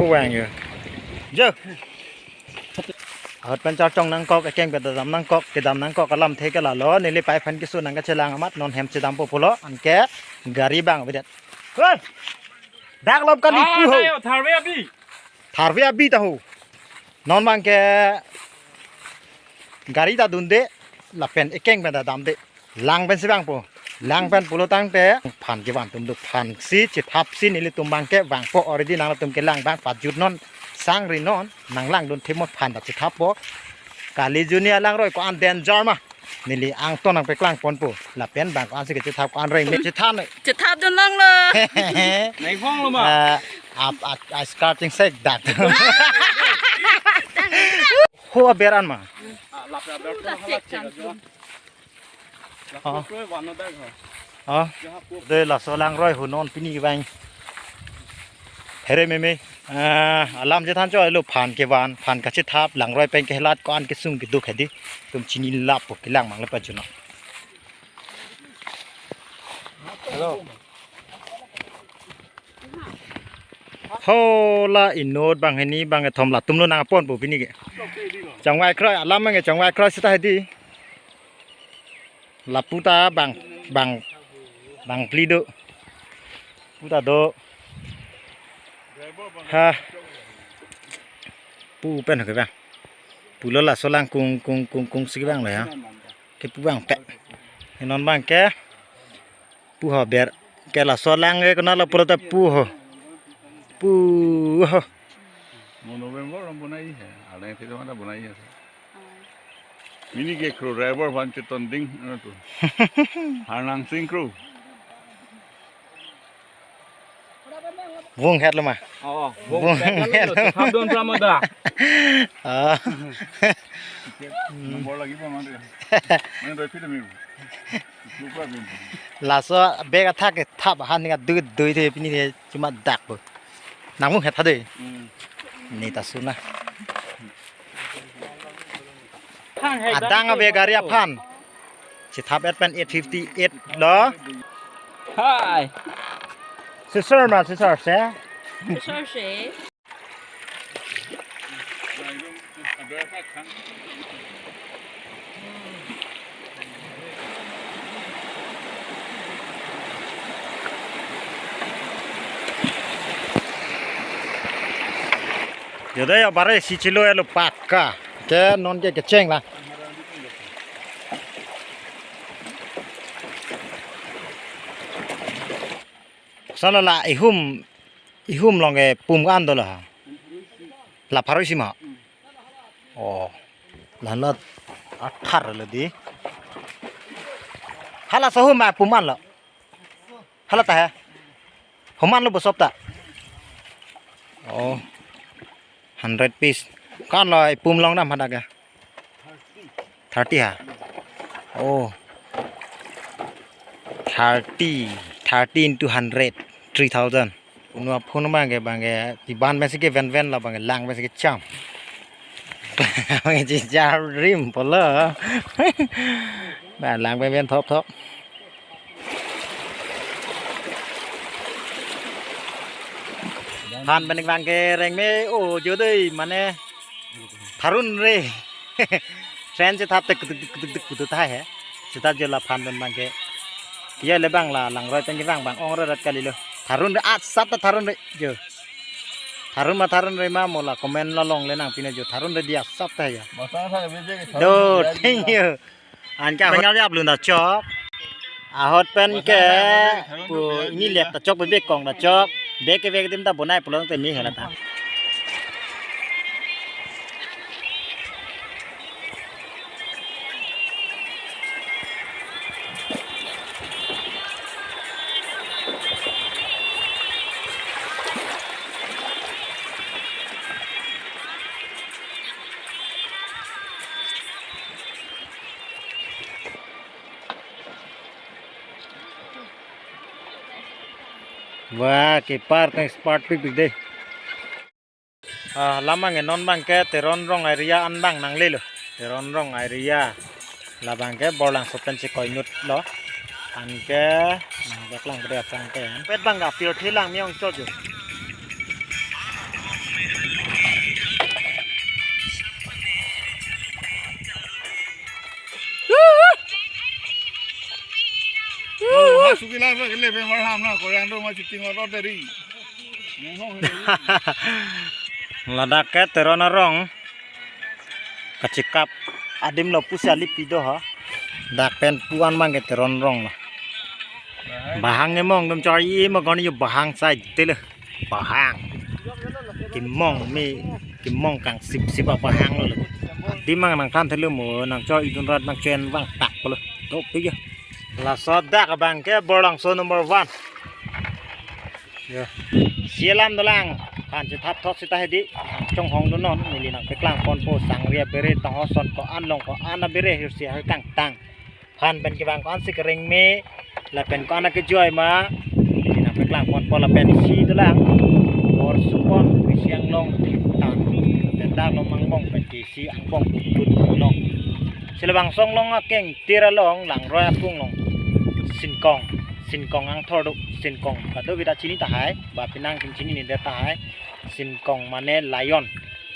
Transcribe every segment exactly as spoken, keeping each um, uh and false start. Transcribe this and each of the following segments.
Wang yo. Jo. Ahut pen charchong nangkok, ekeng pen dam nangkok, kedam nangkok alamthe ke lalo, neli pai phan keso nangkachelang amat, non hem chedampo pulo, anke gari bang avedet. Hoi! Dak lop kali pu ho. Tharve abi. Tharve abi ta ho. Non bang ke gari ta dunde, lapen ekeng pen ta damde. Lang pensi vangpo. Lang pen pulo tangte phan kevan atum do, phan si chethap si nelitum bang ke vangpo already, nangtum kelang bang pajut non, sangri non, nang langdun thimo, phan ta chethappo. Kali juni alangroi ko-an danger ma. Neli angton nangpeklang ponpo. Lapen bang ko-an si kechethap, ko-an reng me chethan. Chethap dun lang lo. Nai phong lo ma. Ah, ap, ap, ah, starting sek dak. Ho aber an ma. Ah, lap aber. Lap aber. Oh. Oh. Dei laso langroi hu non pini bang. Here meme. Ah, alam chethan choi lo, phan kevan, phan kachethap, langroi pen kehelat, ko-an kesung keduk hedi. Tum chini lappo, kelang mang le pajut non. Hello. Ho la inut bang hini bang kethom latum lo nangponpo pini ke. Chongvai kroi, alam bang ke chongvai kroi seta hedi. Lapu ta bang, bang, bang phli do. Pu ta do. Ha. Pu pen ke bang. Pulo laso lang kung, kung, kung, kung si bang lo ya. Kepu bang pe. Non bang ke. Pu ho ber. Ke laso lang ke kena lo pulo ta pu ho. Pu ho. वो नवंबर में बनाई है, हालांकि फिर हमारा बनाई है। Mini ke kru driver van cheton ding, ano to. Harnang sing kru. Vung het lo ma. Oh, vung het lo. Habdon sama da. Ah. Number lagi pa man dia. Mana doi pita mi. Lupa mi. Laso bag athak ke thap han ni dui dui the pini the cuma dak bo. Nang vung het ha dei. Hmm. Ni ta suna. Adang ave gari aphan. Chethap et pen eight fifty-eight lo. Hi. Sisar ma, sisar se. Sisar se. Jodai abare si chilo elo pakka. Ke non ke kecheng la. Sala la ihum, ihum along ke pum an dolo ha. La pharo isi ma. Oh. La la athar lo di. Hala so hum ma pum an lo. Hala ta he. Hum an lo bosop ta. Oh. Hundred piece. Kan lo ipum along dam hadak ya. Thirty ha. Oh. Thirty, thirty into hundred, three thousand. Unu aphun bang ke, bang ke tiban pensi keven ven la, bang ke lang pensi kecham. Bang ke chichar rim pulo. Ba lang pen ven thop thop. Phan pen vang ke reng me o jodei mane tharun re. Train chethap te kutuk kutuk kutuk kutuk ta he. Seta jo la phan pen vang ke. Kiya le bang la langroi pen kevang bang ong re rat kali lo. Tharun re asap ta tharun re jo. Tharun ma tharun re ma mo la comment lo longle nang pine jo tharun re di asap ta ya. Masa sa bebek tharun Do, re di thank you. Anke ahut pen yap lun ta chok. Ahut pen ke pu ini lek ta chok bebek kong ta chok. Bek ke bek dim ta bonai pulang te ni hela ta. Wah, kepar tang smart pik pik dei. Ah, lam bang ke non bang ke Teron Rong area an bang nanglelo. Teron Rong area. Labang ke Borlangso pen si koinut lo. Anke nang bak lang bre apang ke. Pet bang ke apir thi lang mi ong chot jo. Sukila ba kele bemar ham na, korean do ma shooting order dari. Ladak ke Teron arong kachikap adim lo pusi alipi do ha. Dak pen puan abang ke Teron arong lo. Bahang emong dum chor i mo goni yo bahang sai tele. Bahang. Kimong me, kimong kangsip sip abahang lo. Adim abang nangthan thelo mo nangchor idun rat nangchen abang tak lo. Topi ya. Laso dak abang ke Borlangso number one. Ya. Sialam dolang. Kan chethap thok sita hedi. Chonghong dun non. Neli nangpeklang ponpo sangria bere tong hoson ko-an long ko-an abere hirsi har kangtang. Phan pen kevang ko-ansi kereng me. Lapen ko-an akejoi ma. Neli nangpeklang ponpo lapen isi dolang. Bor supon isi anglong thektan. Lapen dak lo mangbong pen ke isi angbong putput anglong. Si labangso anglong akeng tir along langroi akung long. Sinkong. Sinkong angthor do. Sinkong. Kadokave ta chini tahai. Ba penang chini ni det tahai. Sinkong mane lion.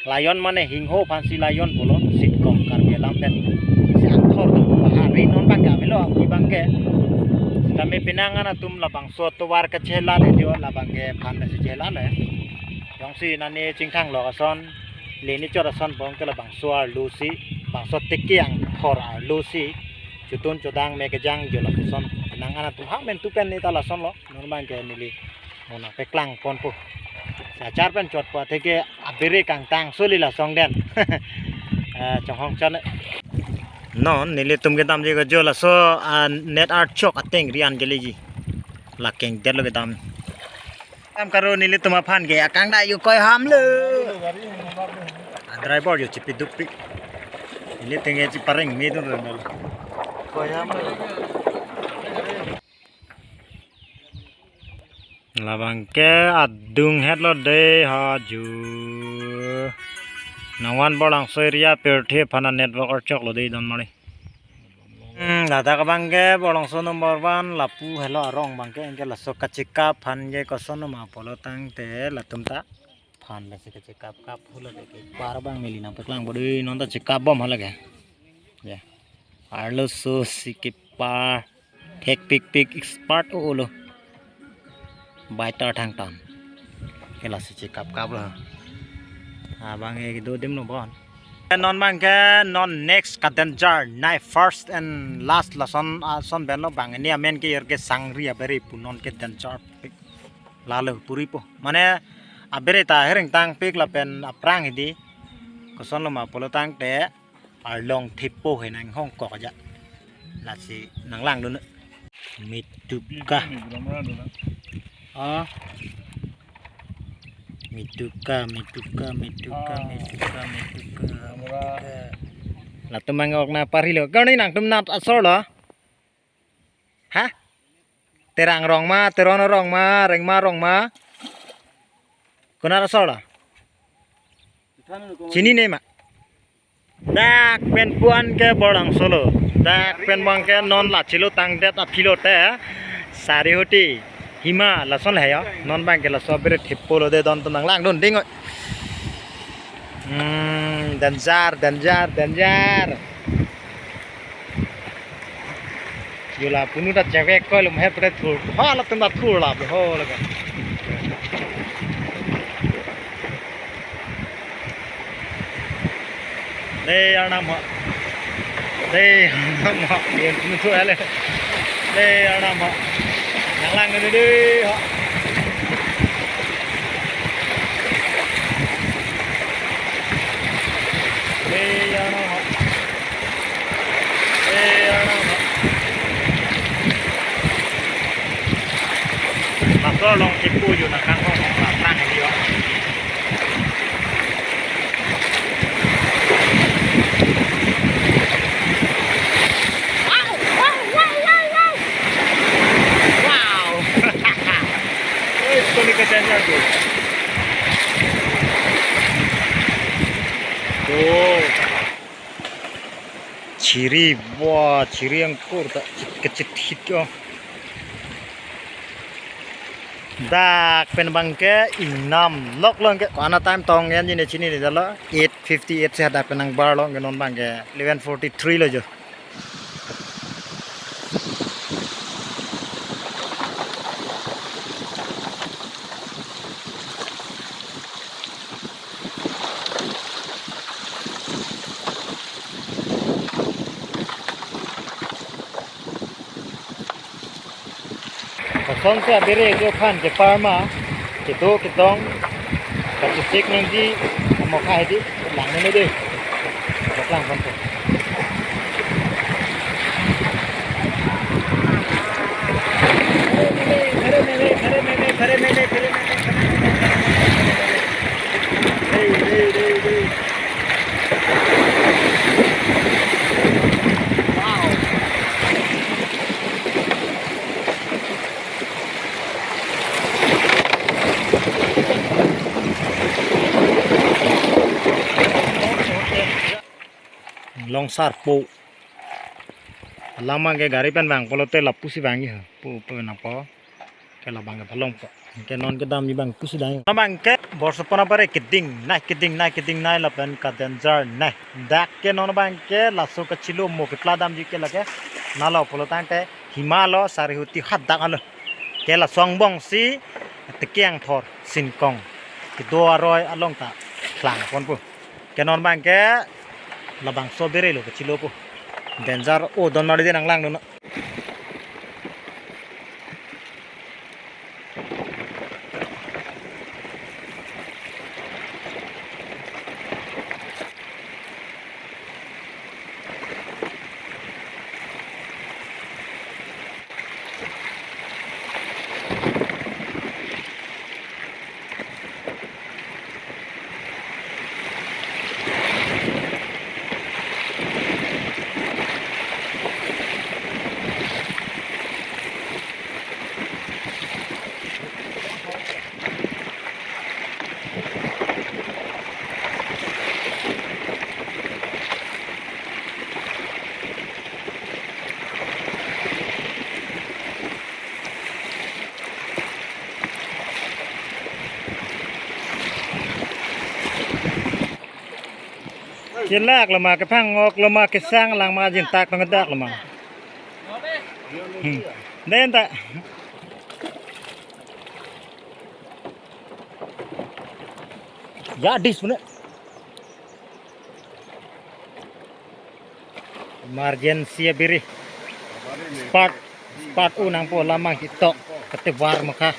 Lion mane hingho aphansi lion pulo. Sinkong Karbi alam pen. Si angthor do. Bahari non abang ke avelo. Abang ke. Sitame penang anatum labangso tovar kachela le dio labang ke phan si chela le. Jongsi nani chingthang lo ason. Leni chot ason bong ke labangso arlo si, bangso teke angthor arlo si, chotun chodang me kejang jo lapuson, nang anatum ha men tu pen ni ta lason lo, non abang ke neli, mo nangpeklang ponpo. Sa char pen chotpo teke abere kangtang soli lasong den. Eh, chonghong chon. Non, nelitum kedamji ko jo laso, ah, net archok ateng rian keleji. Lakeng det lo kedam. Am karo nelitum aphan ke akang da yo koi ham lo. A driver yo chipi dupi. Nelitum ke chipareng me dun rem lo. Koi ham lo. Labang ke adung het lo de ha ju. Nangvan Borlangso area pirthe aphan network archok lo de don mari. Hmm, ladak abang ke Borlangso number one lapu helo arong abang ke anke laso kachikap aphan ke koson ma pulo tangte latum ta phan lasi kachikap kap hula ke par abang neli nangpeklang bodi non ta chikap bom hala ke. Ya. Arlo so si kepar thek pik pik expert o lo. Baitar thangtan. Ke lasi chikap kap lo. Abang ke do dim lo bon. Non abang ke non next ka danger nai first and last lason ason ben lo bang ini amen ke yer ke sangri abere pu non ke danger pik. Lalo puri po. Mane abere ta hereng tang pik lapen aphrang hidi. Koson lo ma pulo tangte. Arlong thepo he nanghong kok aja. Lasi nanglang dun. Mituka. Ah. Mituka, mituka, mituka, mituka, mituka, mituka. Latum mangok na parhi lo. Kau ni nangtum nat asor lo? Ha? Terang rong ma, Teron rong ma, Rengma rong ma. Konat asor lo? Chini ne ma. Dak pen puan ke Borlangso lo. Dak pen abang ke non la chilo tangdet aphi lo te. Sari hoti. Hima lason he yo. Non abang ke laso bere thepo lo de don tum nanglang dun ding oi. Hmm, danger, danger, danger. Yo la punu ta chevek koi lum he pre thur. Ha latum ta thur la ho la ka. Dei arnam ha. Dei arnam ha. Yen punu thu ale. Dei arnam ha. Nanglang dei dei ha. Dei arnam ha. Laso along kipu ju nangkang kong nangkang nang adio. Wow, wow, wow, wow, wow. Wow. Eh, sekali ke danger tu. Tuh. Chiri, wah, chiri angkur ta kechit hit ko. Dak pen abang ke ingnam lok long ke ko-an a time tong yan jine chini ni dalo eight fifty eight si hadak pen nangbar long ke non abang ke eleven forty three lo jo. Kosonsi abere jo aphan kepar ma, kedo kedong, kachesik nangji, amo kha hedi, lang nene dei. Lang pon. Long Sarpo. Alam abang ke gari pen vang pulote lapusi vangji ha. Pu pu nangpo. Ke labang ke palong po. Ke non kedamji abang pusi dang. Labang ke borsopon apare keding nai, keding nai, keding nai lapen ka danger nai. Dak ke non abang ke laso kachilo mo kepla damji ke lake. Nalo pulo tangte hima lo sari huti hadak alo. Ke laso angbongsi Tekeng Thor Sinkong kedo aroi along ta klang ponpo. Ke non abang ke labangso abere lo kachilo po. Danger o don mari de nang langdun. Kelak lama, kephang-ok lama, kesang langma, jintak tong dak lama. Hmm. Den ta. Ya dis punya. Emergency abiri. Spark, spark unang po lama hitok. Kete war maka.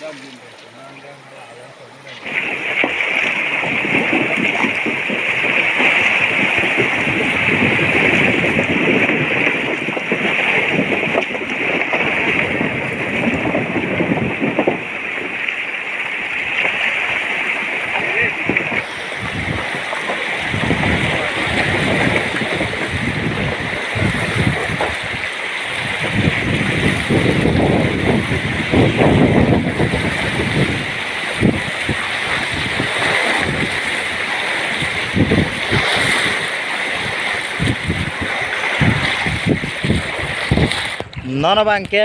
Non abang ke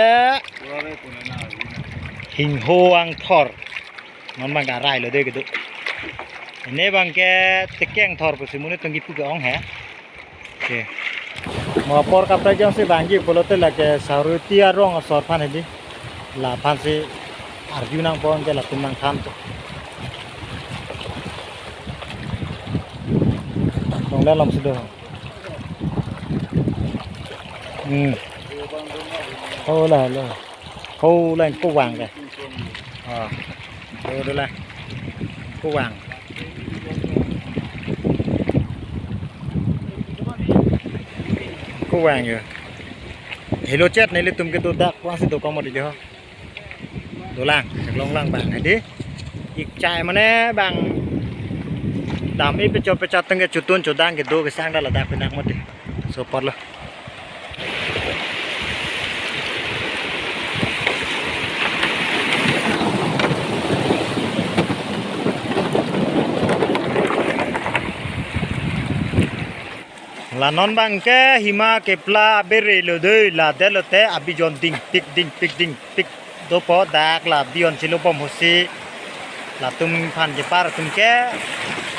Hingho Angthor. Non abang ke arai lo dei kedo. Ini abang ke Tekeng Thor pusi monit tong kipu ke-ong he. Oke. Mo apor kaprek jongsi vangji pulote lake Saruti arong asor aphan hedi. Laphansi arju nangpo ke latum nangthan. Tong le lom sudo. Hmm. Oh la la. Oh la ko vang ke. Oh. Oh la. Ko vang. Ko vang yo. Helo chet nelitum kedo dak vangsi dokok mati jo. Dolang, long lang abang. Hedi. Ik chai mane abang. Dam-i pecho pecho tengke chotun chodang kedo kesang dak ladak penang mati. Sopor lo. La non abang ke hima kepla abere lo dei, la det lote abijon dingpik dingpik dingpik dopo, dak la bijon chilobom hosi latum aphan kepar atum ke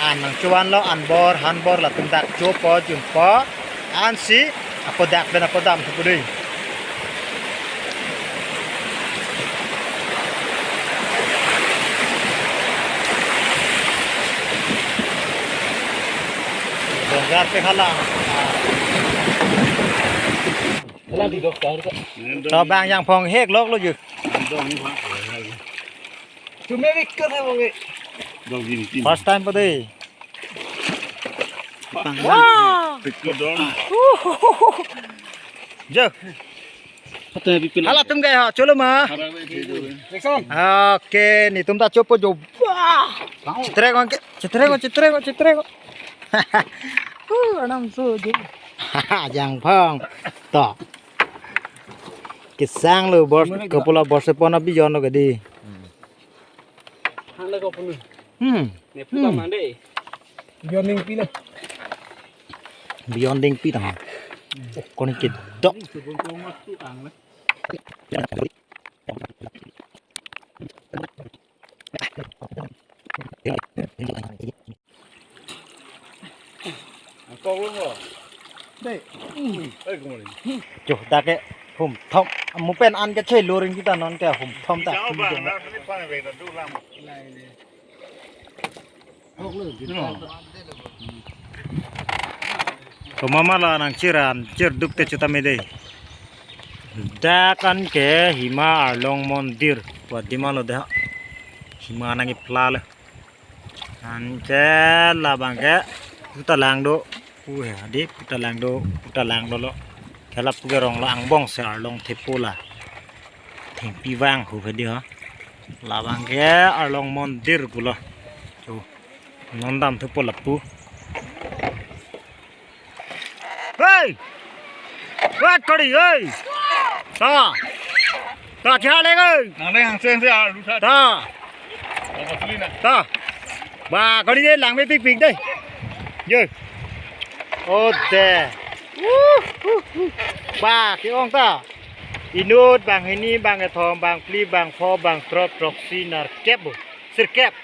an nangchovan lo, anbor hanbor latum dak chopo junpo ansi apo dak pen apo dam thupo dei. Bonggar pe hala. Hala di doktor ko. To abang jangphong hek lok lo ju. First time pa dei. Wah. Jo. Halatum gaya ha, cholo ma. Action. Okay, netum ta chopo jo. Wah. Chetrek ko, chetrek ko, chetrek ko, chetrek ko. Uh, anam so jo. Jangphong. To. Kesang lo bor, kopula bor se pon abi jon lo gadi. Hmm. Beyond ding pi tang. Oh, koni kedok. Cho, dak ke hum thom. Amu pen an ke che luring kita non ke hum thom ta. Komat ma la nangchir an, chir duk te chutame dei. Dak an ke Hima Arlong Mondir. Pu adim lo dak. Hima nangkepla lo. Anke labang ke puta lang do. Pu he adi puta lang do, puta lang dolo. Ke lapu ke rong lo angbong si arlong thepo la. Thengpi vang hu he di ha. Labang ke Arlong Mondir pulo. Cho. Non damthupo lapu. Hei! Wat kori, hei! Ta! Ta, kya le, hei! Nang le hang sen se, ah, lu sa. Ta! Ang ka suli na. Ta! Ba, kori de langmepikpik de. Ye. Oh, de. Wuh, wuh, wuh. Ba, ke-ong ta. Inut, banghini, bangkethom, bangphli, bangpho, bangthrok, throksi, nerkep, bo. Sirkep.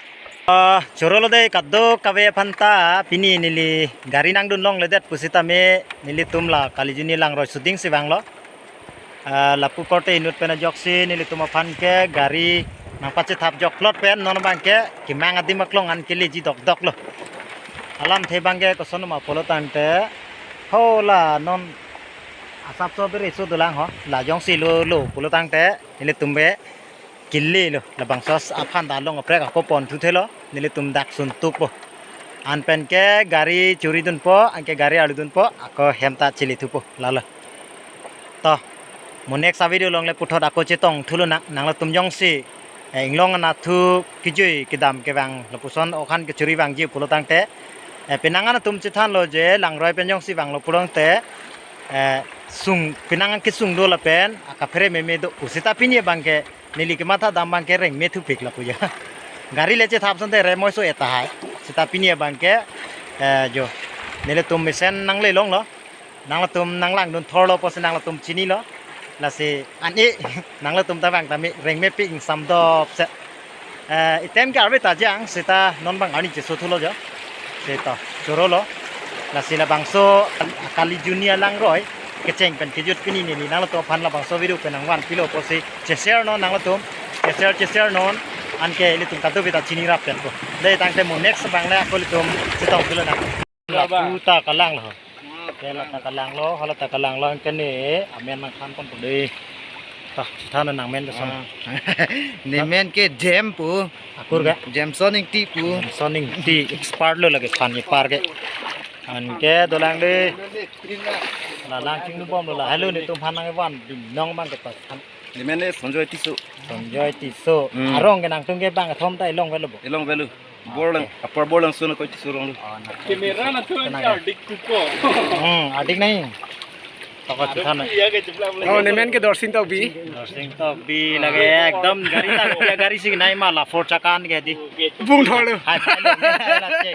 Ah, choro lo dei kadokave aphan ta pini neli gari nangdun longledet pusitame nelitum la Kalijuni langroi shooting si vanglo. Ah, lapu korte inut pen ajoksi nelitum aphan ke gari nangpachethap jokplot pen non abang ke kemang adim aklong an keleji dokdok lo. Alamthe abang ke koson ma pulo tangte ho la non asapso bere so dolang ho la jongsi lo lo pulo tangte nelitum be kele lo, labangso aphan ta along kaprek ako ponthu thelo, nelitum dak suntupo. An pen ke gari chori dunpo, anke gari arlu dunpo, ako hem ta chele thupo, lalo. To, mo next a video along le puthot ako chetong thulo nang, nanglatum jongsi, eh, inglong anatthu kejui kedam kevang, lapuson okhan kechori vangji pulo tangte, eh, penang anatum chethanlo je, langroi pen jongsi vanglo pulo tangte, eh, sung, penang kesung do lapen, akaphere meme do, pusita pini abang ke, neli kematha dam abang ke rengme thupik lapu ya. Gari le chethap sante rem oi so-et tahai. Sita pini abang ke, eh, jo. Nelitum mesen nangle longlo. Nanglatum nanglangdun thorlo pusi nanglatum chinilo. Lasi an-e nanglatum ta vang tame rengmepik ingsam dopse. Eh, item ke arve ta jang sita non abang arni cheso thulo jo. Sita chorolo. Lasi labangso Kalijuni alangroi kecheng pen kejut pini neli nanglatum aphan labangso video pen nangvanpilo pusi che-share non nanglatum, che-share, che-share non, anke ilitum kadokave ta chini rap pen ko. Dei tangte mo next abang le ako ilitum chetong thulo nang. Lapu ta kalang lo. Ke la ta kalang lo, hala ta kalang lo, anke ne amen nangthan ponpo dei. Ta, than nangmen ta son. Ah. Ne men ke Jem pu. Akur ke? Jameson Ingti pu. Jameson Ingti, expert lo lake than epar ke. Anke dolang dei. La lang chingnubomlo la. Hello, netum aphan nangvanbinong abang ke ta than. Ne men ne Sanjoy Tisso. Sanjoy Tisso. Hmm. Arong ke nangtum ke bangkethom ta ilong avelo bo? Ilong avelo. Borlang, okay. Upper Borlangso na koi Tisso arong lo. Oh, na. Camera na tu. Tenang ya. Adik kuko. Hmm, adik nahi. Toko chethan. Iya ke jeplak. Oh, ne men ke Dorsing Tokbi. Dorsing Tokbi lake ekdom gari ta, ya gari si nai ma la four chakan ke di. Bung thorlo. Hai, hai, hai, hai, hai.